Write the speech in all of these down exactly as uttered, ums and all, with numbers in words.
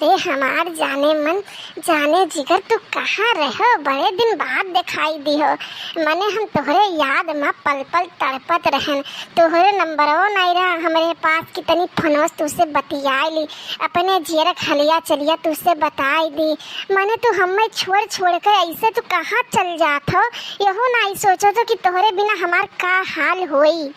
अरे हमार जाने मन, जाने जिगर, तू कहाँ रहो? बड़े दिन बाद देखाई दिहो। मने हम तोहरे याद मा पल पल तड़पत रहन। तोहरे नंबरो नाई रहा हमरे पास कि तनी फोनवा से तुसे बतियाई ली, अपने जियर क हलिया चलिया तुसे बताई दी। मने तू हमें छोड़ छोड़ के ऐसे तू कहाँ चल जात हो? यहू नाई सोचो तो कि तोहरे बिना हमार का हाल होई।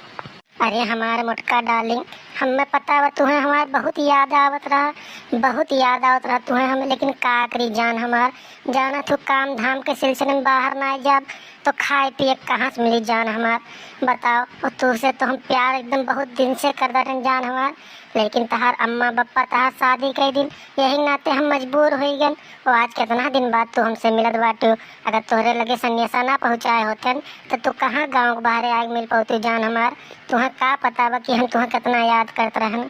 अरे हमार मोटका डार्लिंग, हमें पता बा तुहें हमार बहुत याद आवत रहा, बहुत याद आवत रहा तुहें हमें, लेकिन का करी जान हमार, जाना तू काम धाम के सिलसिले में बाहर ना जाब तो खाए पिए कहाँ से मिली जान हमार, बताओ। और तुझसे तो हम प्यार एकदम बहुत दिन से कर रहे जान हमार, लेकिन तहार अम्मा बप्पा तहार शादी कई दिन, यही नाते हम मजबूर हो गए। और आज कितना दिन बाद तू हमसे मिलत बाटू, अगर तोहरे लगे संदेशा ना पहुँचाए होते तो तू कहाँ गाँव के बाहरे आके मिल पौतू जान हमार। तुहें का पता बा कि हम तुहें कितना याद करत रहन।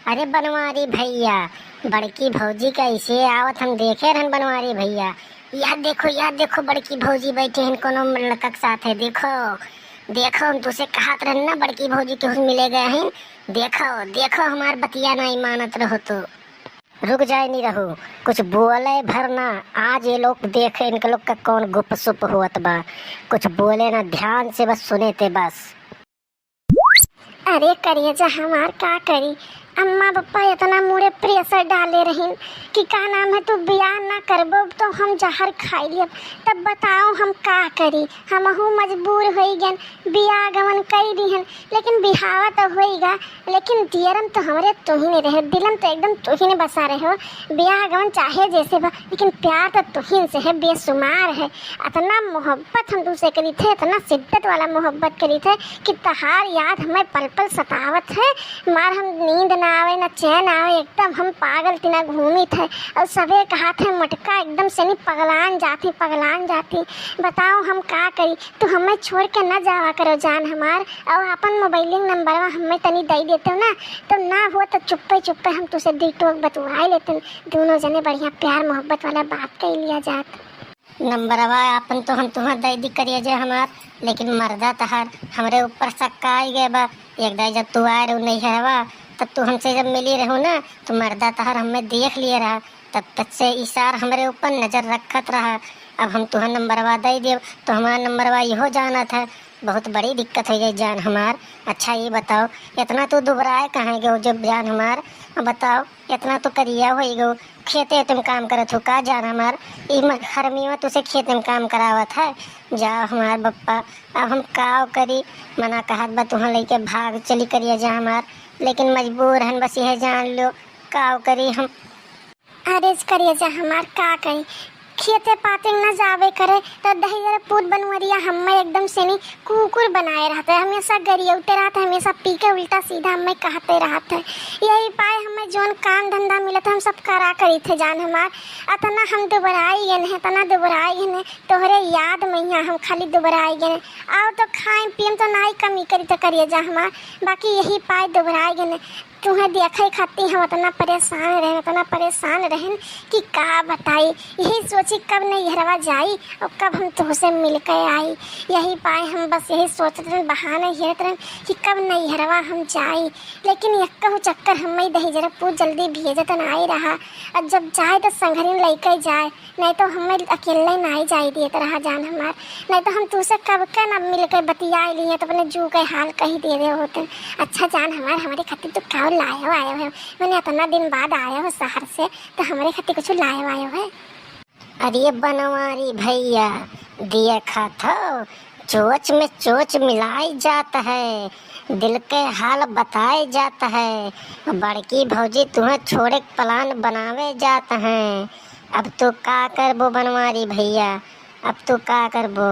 अरे बनवारी भैया, बड़की भौजी कैसे आवत हम देखे रहन बनवारी भैया। याद देखो, याद देखो, बड़की भौजी बैठे हैं कोनो लड़का के साथ है। देखो, देखो, हम तुसे कहत रहन ना बड़की भौजी के मिले गए हैं। देखो, देखो, हमार बतिया नहीं मानत रहो तो। रुक जाए नहीं रहो, कुछ बोले भर ना। आज ये लोग देखे इनके लोग का कौन गुपसुप होत बा। कुछ बोले ना, ध्यान से बस सुने थे बस। अरे करेजा हमार का करी, अम्मा पप्पा इतना मुड़े pressure डाले रहिन कि का नाम है तू बियाह ना करबो तो हम जहर खाई लियब। तब बताओ हम का करी, हमहू मजबूर होई गन, बियाह गवन कई दिहन, लेकिन बिहावा तो होई गा, लेकिन दियरम तो हमरे तुहिन रहे, दिलम तो एकदम तुहिन बसा रहे हो। बियाह गवन चाहे जैसे बा, लेकिन प्यार तो तुहिन से है, बेशुमार है। इतना मोहब्बत हम तुसे करी थे, इतना शिद्दत वाला मोहब्बत करी थे कि तहार याद हमें पल पल सतावत है। मार हम नींद ना आवे, ना चैन आवे, एकदम हम पागल तिना घूमी थे। और सबे कहा थे मोटका एकदम से नहीं पगलान जाती, पगलान जाती। बताओ हम का करी, तू हमें छोड़ के ना जावा करो जान हमार। और अपन मोबाइलिंग नंबरवा हमें तनी दई देते हो ना, तो ना हो तो चुप्पे चुप्पे हम तुसे दुई टोक बतुआई लेते, दोनों जने बढ़िया प्यार मोहब्बत वाला बात कर लिया जात। नंबरवा आपन तो हम तुहर दे दी करेजा हमार, लेकिन मर्दा तहार हमरे ऊपर शक आइ गए बा। एक दाई जब तू आए रहू नैहरवा, तब तू हमसे जब मिली रहू ना, तो मर्दा तहार हमें देख लिए रहा, तब तक से इसार हमरे ऊपर नजर रखत रहा। अब हम तुहर नंबरवा दे देब, तो हमार नंबरवा इहो जानत है, बहुत बड़ी दिक्कत हो जाए जान हमार। अच्छा ये बताओ, इतना तू दुबराए कहाँ गयो जब जान हमार? अब बताओ, इतना तू करिया हो गयो, खेते तुम काम करत हो का जान हमार? ई म-, हरमिया तुसे खेते में काम करावत है? जा हमार बप्पा, अब हम काव करी? मना कहत बा तुहाँ लेके भाग चली करिया जा हमार, लेकिन मजबूर हन, बस यह जान लो काव करी हम। अरे करिया जा हमार का करी, खेते पाते न जावे करे, त दहिजर पूत बनवरिया हमें एकदम से नी कुकुर बनाए रहत है, हमेशा गरियौते रहत है, हमेशा पी के उल्टा सीधा हमें कहते रहत है। यही पाए हमें जौन काम धंधा मिलत है, हम सब करा करी थे जान हमार। अतना हम दुबराई गए हैं, इतना दुबराई गए हैं, तोहरे याद में यहाँ हम खाली दुबराई गए हैं। और तो खाए पिए में तो ना ही कमी करी थे करिया जा हमार, बाकी यही पाए दुबराई गए हैं। तुहें देखे खातिर हम इतना परेशान रहे, इतना परेशान रहन कि का बताई। यही सोची कब नैहरवा जाई और कब हम तुहसे मिल के आई। यही पाए हम बस यही सोचत रहन, बहाने हेरत रहन कि कब नैहरवा हम जाई। लेकिन यक्कहु चक्कर हमें दहिजरा पूत जल्दी भेजत नाई रहा। अब जब जाए तो संघरिन लइके जाए, नहीं तो हमें अकेले नाई जाए दिए तो रहा जान हमार। नहीं तो हम तुसे कब के ना मिल के बतियाए लिए तो अपने जू के हाल कही दे रहे होते। अच्छा जान हमार, हमारे खातिर तू का लायो आयो है? मैंने इतना दिन बाद आयो हो शहर से, तो हमारे खातिर कुछ लायो आयो है? अरे बनवारी भैया, दिया खात हो, चोच में चोच मिलाई जात है, दिल के हाल बताए जात है। बड़की भौजी तुहें छोड़े के plan बनावे जात हैं। अब तू का करबो बनवारी भैया, अब तू का करबो?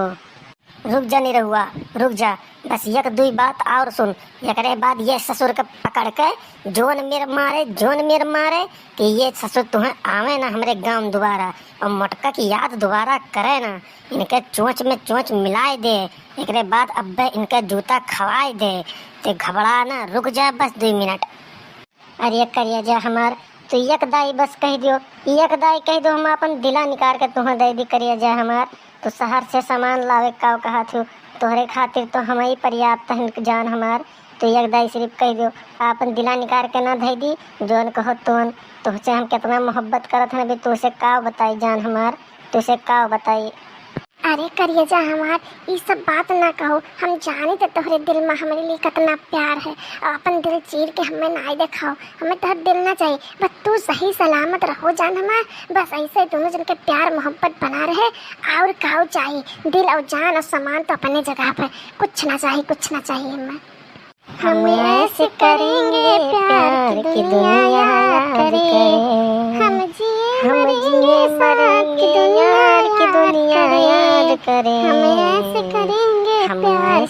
रुक जा निरहुआ, रुक जा, बस एक दुई बात और सुन। एकरे बाद ये ससुर के पकड़ के जोन मेर मारे, जोन मेर मारे कि ये ससुर तुहें आवे ना हमरे गाँव दोबारा, और मोटका की याद दोबारा करे ना। इनके चोंच में चोंच मिलाए दे, एकरे बाद अब्बे इनके जूता खवाए दे। ते घबरा ना, रुक जा बस दुई मिनट। अरे करिया जा हमार, तू एक दाई बस कह दियो, एक दाई कह दो, हम अपन दिला निकाल के तुहें दे दी करिया जा हमार। तू शहर से सामान लावे का कहा थू, तोहरे खातिर तो हम ही पर्याप्त हन जान हमार। तू एक दाई सिर्फ कह दो, आपन दिला निकाल के ना धई दी, जौन कहो तोन। तुहसे हम कितना मोहब्बत करत हन, अभी तुहसे का बताई जान हमार, तुहसे का बताई। अरे करियजा हमार, ई सब बात ना कहो। हम जानी त तोहरे दिल में हमरे लिए कितना प्यार है। अब अपन दिल चीर के हमें नाई देखाओ, हमें तोहर दिल ना चाहिए। बस तू सही सलामत रहो जान हमार, बस ऐसे दोनों जन के प्यार मोहब्बत बना रहे। और काऊ चाहिए, दिल और जान और सामान तो अपने जगह पर, कुछ ना चाहिए, कुछ ना चाहिए हमें। हम ऐसे करेंगे प्यार कि दुनिया याद करे। हम जिए मरेंगे साथ कि दुनिया याद करे। हम ऐसे करेंगे प्यार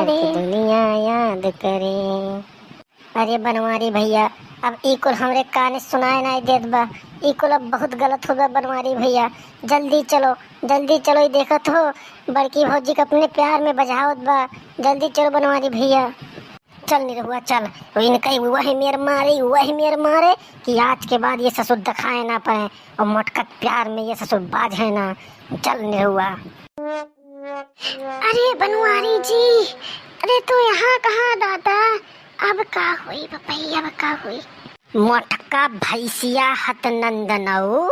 कि दुनिया याद करे। अरे बनवारी भैया, अब ई कुल हमरे काने सुनाए नाई देत बा। ई कुल अब बहुत गलत हो गया बनवारी भैया। जल्दी चलो, जल्दी चलो, ई देखत हो बड़की भौजी के अपने प्यार में बझावत बा। जल्दी चलो बनवारी भैया। चल निरहुआ चल, वो इनका ही वही मेर मारे, वही मेर मारे कि आज के बाद ये ससुर दिखाए ना पड़े और मोटका प्यार में ये ससुर बाझे ना। चल निरहुआ। अरे बनवारी जी, अरे तू यहाँ कहाँ दादा? अब का हुई बपई, अब का हुई? मोटका भैंसिया हत नंदनऊ,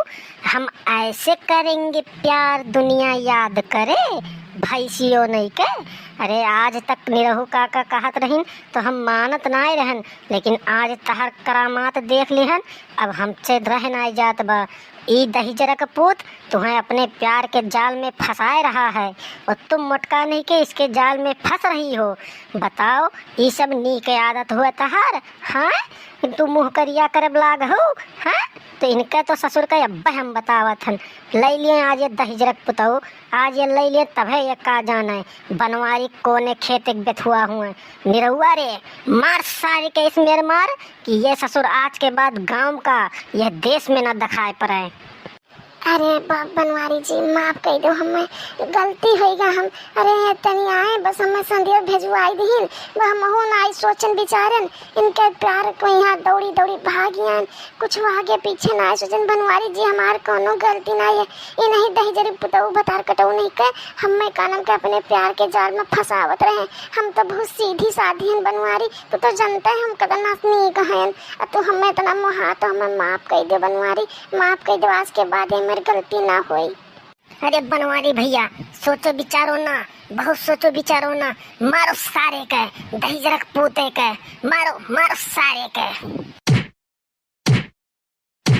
हम ऐसे करेंगे प्यार दुनिया याद करे, भैंसियो नहीं के। अरे आज तक निरहू काका कहत रहिन तो हम मानत नाय रहन, लेकिन आज तहर करामात देख लिहन, अब हमसे रह नाय जात बा। ई दहिजरा के पूत तुहें अपने प्यार के जाल में फंसाए रहा है और तुम मोटका नहीं के इसके जाल में फंस रही हो। बताओ, ई सब नीक आदत हुआ तहार? हाँ, तू मुँह करिया करे लाग हो। हाँ, तो इनके तो ससुर का अब्बे हम बतावत हन। ले लिए आज ये दहिजरक पुतऊ, आज ये ले लिए तभे ये का जाने बनवारी कोने खेत एक बेथुआ हुए। निरहुआ रे, मार सारे के इस मेर मार कि ये ससुर आज के बाद गांव का यह देश में ना दिखाए पड़े। अरे ब-, बनवारी जी, माफ कइ दो, हमें गलती होइगा। हम, अरे तनी आए, बस हमें संदेश भेजवाई दिहिन, ब-, हमहू ना आई सोचन विचारन, इनके प्यार को यहाँ दौड़ी दौड़ी भागियन, कुछ आगे पीछे ना आई सोचन। बनवारी जी, हमार कोनो गलती ना है, ये नहीं दहिजरी पुतऊ भतार कटऊ नहीं के, हमें कानम के अपने प्यार के जाल में फंसावत रहे। हम तो बहुत सीधी साधी हन बनवारी, तू तो जानता है हम कतना नीक हन, आ तू हमें इतना मोहा, तो हमें माफ कइ दे बनवारी। माफ कइ दो, आज के बाद ये मेरी गलती ना होई। अरे बनवारी भैया, सोचो विचारो ना, बहुत सोचो विचारो ना, मारो सारे के, दहिजरक पूते के, मारो, मारो सारे के,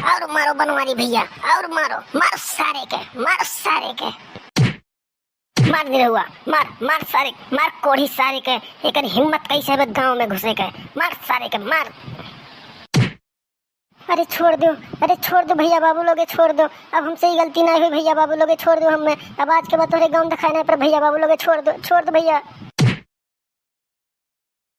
और मारो बनवारी भैया, और मारो, मारो सारे के, मारो सारे के। मार निरहुआ, मार, मार सारे, मार कोढ़ी सारे के, एकर हिम्मत कैसे हवे गाँव में घुसे के, मार सारे के, मार। अरे छोड़ दो, अरे छोड़ दो भैया बाबू लोगे, छोड़ दो, अब हमसे ही गलती नहीं हुई भैया बाबू लोगे, छोड़ दो हमें, अब आज के बाद तोहरे गाँव दिखाए नहीं पर भैया बाबू लोगे, छोड़ दो, छोड़ दो भैया।